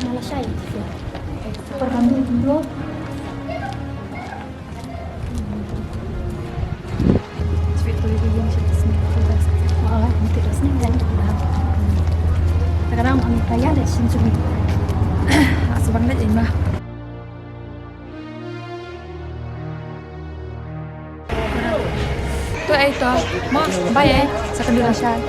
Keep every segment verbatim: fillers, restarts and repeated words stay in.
Nalashai. Super kambing dulu. Sekarang kami kaya deh sini. Asal banget ini mah. To ai to. Mo, bye ai. Sa kynduh lashai.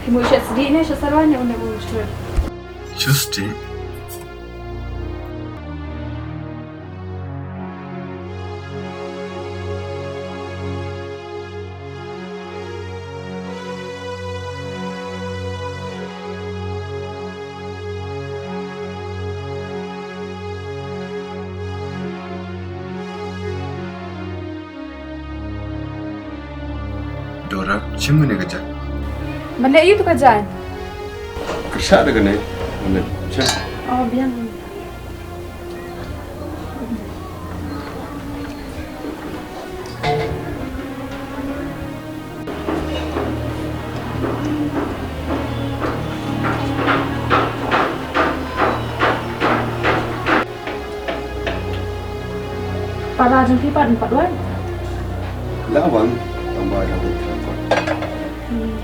Ki mu shet sdi ne shet sarwa ne une bu shet. Just Dora, shim kane ka jan. Ban leh aïu tu ka jan? Kyrsha da kane. Kane, shim. Oh, biang. Pat la jong phi pat, pat wan. La wan, tang ba ïa ka. Hmm.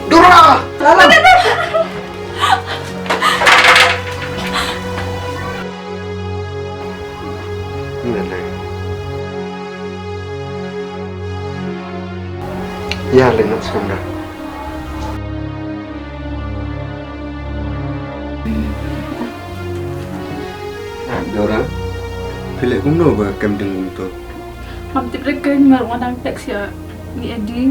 Dora! Salam. Ïa lei. Ïa lei, nang sngewbha. Dora, phi leh kumno ba kem ding kumto? Ngam tip re keiñ, nga ruh nga dang text ïa i Edi.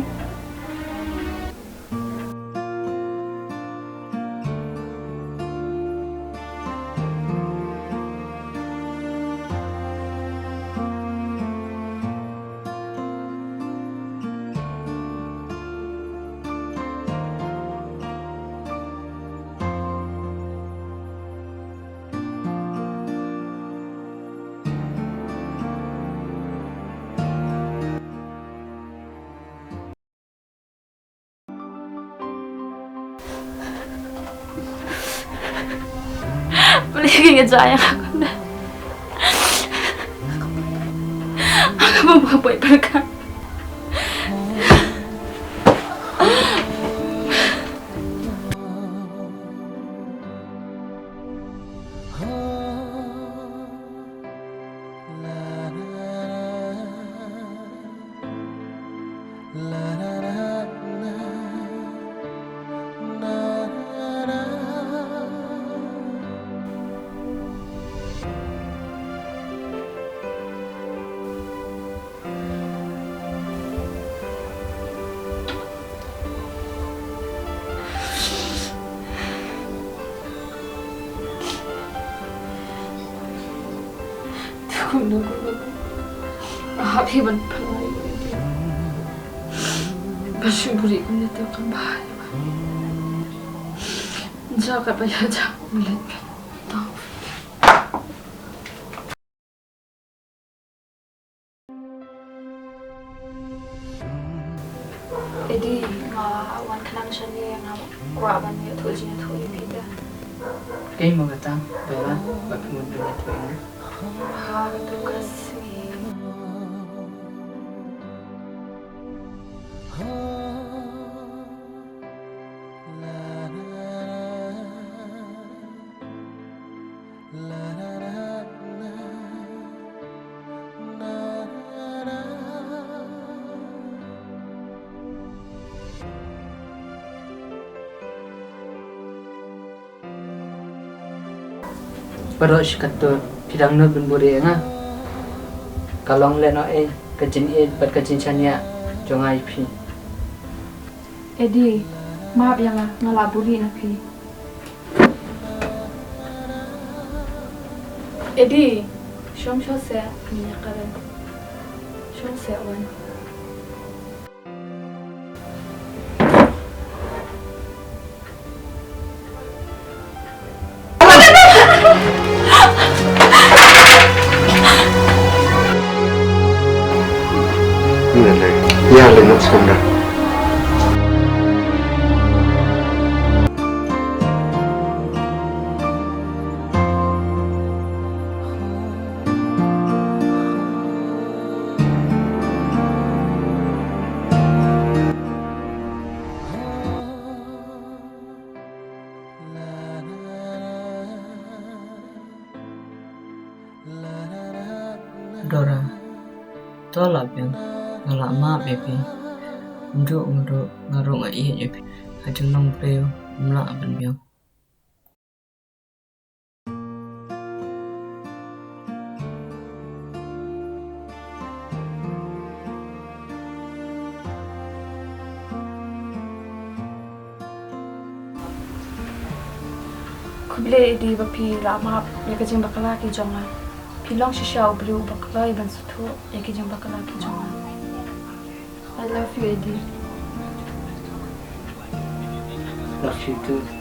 Balei ka jia ïa nga kumne? Nga bym kham poi pyrkhat. Hap hi ban pynlait. Ba shu buri kumne te kam bha. Ja ka ba ya ja. Leit. Edi, nga wan khnang shane, nga kwah ban ïathuh jingïathuh ïa phi da. Kei mo kata, Bella, ba phi mut ban ïathuh ïa nga. Ha, katu ka sngi. Baroh shi katto, phi dang nud ban buri ïa nga. Ka long lehnohei ka jingïeit bad ka jingshaniah jong nga ïa phi. Edi, map ïa nga, nga la buri na phi. Edi, shong shuh seh, ngin ïakren. Shong seh wan. Ïa lei, ïa lei, nok sandra. Dora, to lah biang, nga la map ïa phi. Ym ju, ym ju, nga ruh nga ïeit ïa phi. Ha jinglong briew ym lah ban biang. Khublei Edi ba phi la map ïa ka jingbakla ki jong nga. Phi long shisha u briew uba kloi ban sngewthuh ïa ki jingbakla ki jong nga. I love you, Edi. Love you too.